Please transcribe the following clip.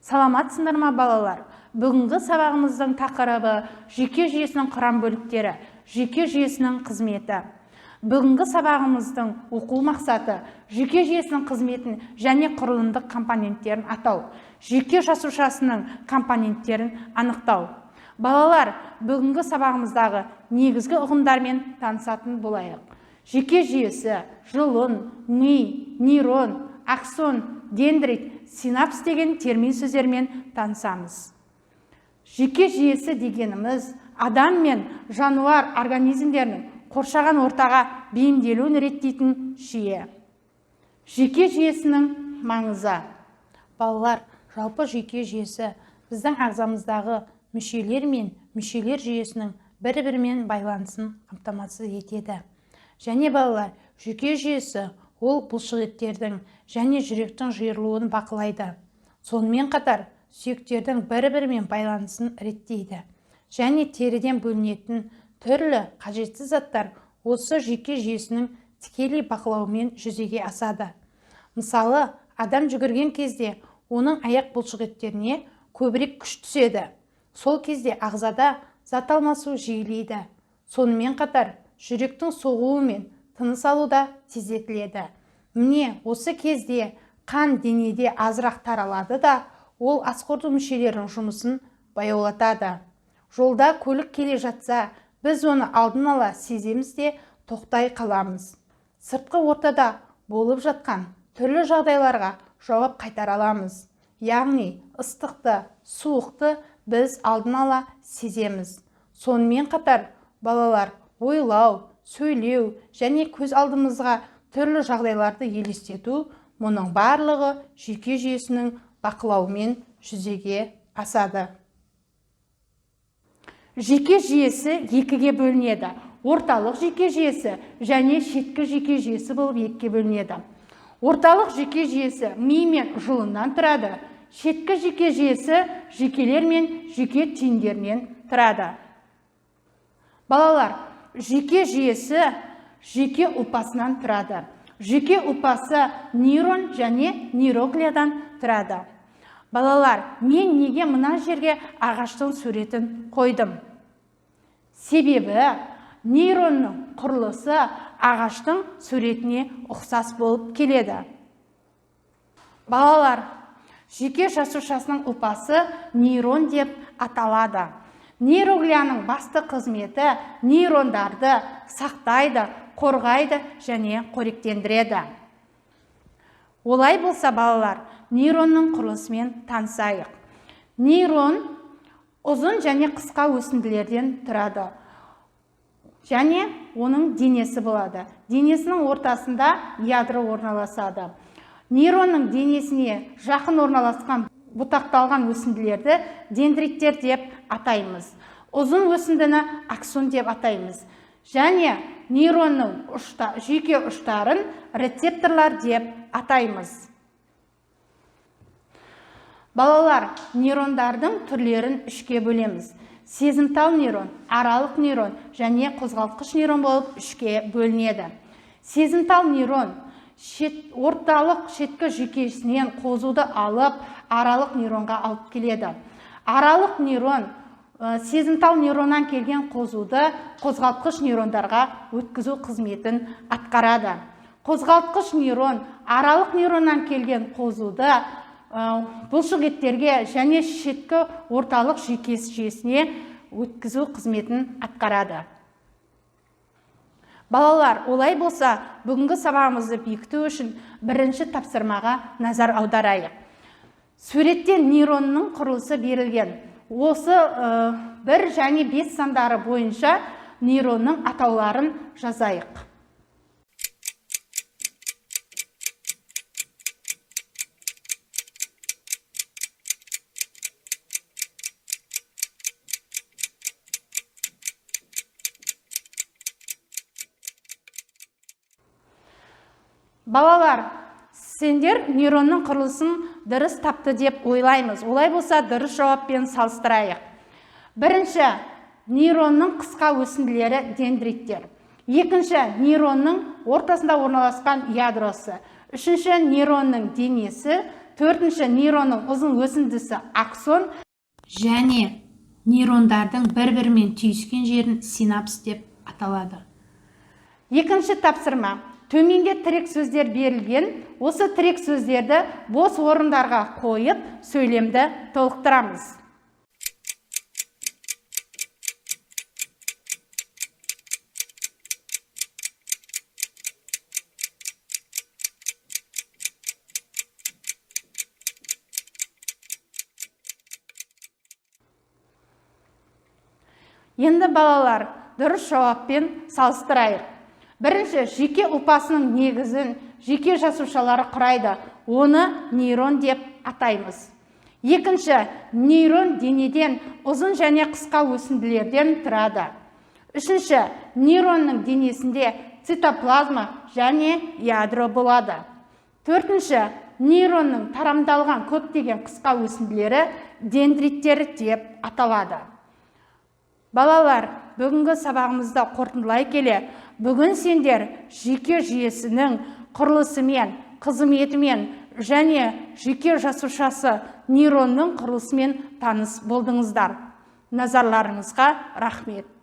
Саламатсыңдар ма, балалар? Бүгінгі сабағымыздың тақырыбы жүйке жүйесінің құрам бөліктері, жүйке жүйесінің қызметі. Бүгінгі сабағымыздың оқу мақсаты жүйке жүйесінің қызметін және құрылымдық компоненттерін атау, жүйке жасушасының компоненттерін анықтау. Балалар, бүгінгі сабағымыздағы негізгі ұғымдармен танысатын болайық. Жүйке жүйесі, жұлын, ми, нейрон, аксон, дендрит, синапс деген термин сөздермен танысамыз. Жүйке жүйесі дегеніміз адам мен жануар организмдерінің қоршаған ортаға бейімделуін реттейтін жүйе. Жүйке жүйесінің маңызы. Балалар, жалпы жүйке жүйесі біздің ағзамыздағы мүшелер мен мүшелер жүйесінің бір-бірімен байланысын қамтамасыз етеді. Және балалар, жүйке жүйесі ол бұлшықеттердің және жүректің жиырылуын бақылайды. Сонымен қатар сүйектердің бір-бірімен байланысын реттейді. Және теріден бөлінетін түрлі қажетсіз заттар осы жүйке жүйесінің тікелей бақылауымен жүзеге асады. Мысалы, адам жүгірген кезде оның аяқ бұлшықеттеріне көбірек күш түседі. Сол кезде ағзада зат алмасу жиілейді. Сонымен қатар жүректің соғуы мен тыныс алу да тездетіледі. Міне, осы кезде қан денеде азырақ таралады да, ол асқорыту мүшелерінің жұмысын баяулатады. Жолда көлік келе жатса, біз оны алдын ала сеземіз де тоқтай қаламыз. Сыртқы ортада болып жатқан түрлі жағдайларға жауап қайтара аламыз. Яғни ыстықты, суықты біз алдын ала сеземіз. Сонымен қатар балалар, ойлау, сөйлеу және көз алдымызға түрлі жағдайларды елестету, мұның барлығы жүйке жүйесінің бақылауымен жүзеге асады. Жүйке жүйесі екіге бөлінеді. Орталық жүйке жүйесі және шеткі жүйке жүйесі болып екіге бөлінеді. Орталық жүйке жүйесі ми мен жұлыннан тұрады. Шеткі жүйке жүйесі жүйкелер мен жүйке түйіндерінен тұрады. Балалар, жүйке жүйесі жүйке ұлпасынан тұрады. Жүйке ұлпасы нейрон және нейроглиядан тұрады. Балалар, мен неге мына жерге ағаштың суретін қойдым? Себебі нейронның құрылысы ағаштың суретіне ұқсас болып келеді. Балалар, жүйке жасушасының ұлпасы нейрон деп аталады. Нейроглияның басты қызметі нейрондарды сақтайды, қорғайды және қоректендіреді. Олай болса, балалар, нейронның құрылысымен танысайық. Нейрон ұзын және қысқа өсінділерден тұрады. Және оның денесі болады. Денесінің ортасында ядро орналасады. Нейронның денесіне жақын орналасқан бұтақталған өсінділерді дендриттер деп атаймыз. Ұзын өсіндіні аксон деп атаймыз. Және нейронның жүйке ұштарын рецепторлар деп атаймыз. Балалар, нейрондардың түрлерін үшке бөлеміз. Сезімтал нейрон, аралық нейрон және қозғалтқыш нейрон болып үшке бөлінеді. Сезімтал нейрон орталық шеткі жүйкесінен қозуды алып, аралық нейронға алып келеді. Аралық нейрон сезімтал нейроннан келген қозуды қозғалтқыш нейрондарға өткізу қызметін атқарады. Қозғалтқыш нейрон аралық нейроннан келген қозуды бұлшықеттерге және шеткі орталық жүйке жүйесіне өткізу қызметін атқарады. Балалар, олай болса, бүгінгі сабағымызды бекіту үшін бірінші тапсырмаға назар аударайық. Суретте нейронның құрылысы берілген. Осы 1 және 5 сандары бойынша нейронның атауларын жазайық. Балалар, сендер нейронның құрылысын дұрыс тапты деп ойлаймыз. Олай болса, дұрыс жауаппен салыстырайық. Бірінші, нейронның қысқа өсінділері дендриттер. Екінші, нейронның ортасында орналасқан ядросы. Үшінші, нейронның денесі. Төртінші, нейронның ұзын өсіндісі аксон. Және нейрондардың бір-бірімен түйіскен жерін синапс деп аталады. Екінші тапсырма. Төменде тірек сөздер берілген. Осы тірек сөздерді бос орындарға қойып, сөйлемді толықтырамыз. Енді балалар, дұрыс жауаппен салыстырайық. Бірінші, жүйке ұлпасының негізін жүйке жасушалары құрайды. Оны нейрон деп атаймыз. Екінші, нейрон денеден ұзын және қысқа өсінділерден тұрады. Үшінші, нейронның денесінде цитоплазма және ядро болады. Төртінші, нейронның тарамдалған көптеген қысқа өсінділері дендриттер деп аталады. Балалар, бүгінгі сабағымызды қорытындылай келе, бүгін сендер жүйке жүйесінің құрылысымен, қызметімен және жүйке жасушасы нейронның құрылысымен таныс болдыңыздар. Назарларыңызға рахмет.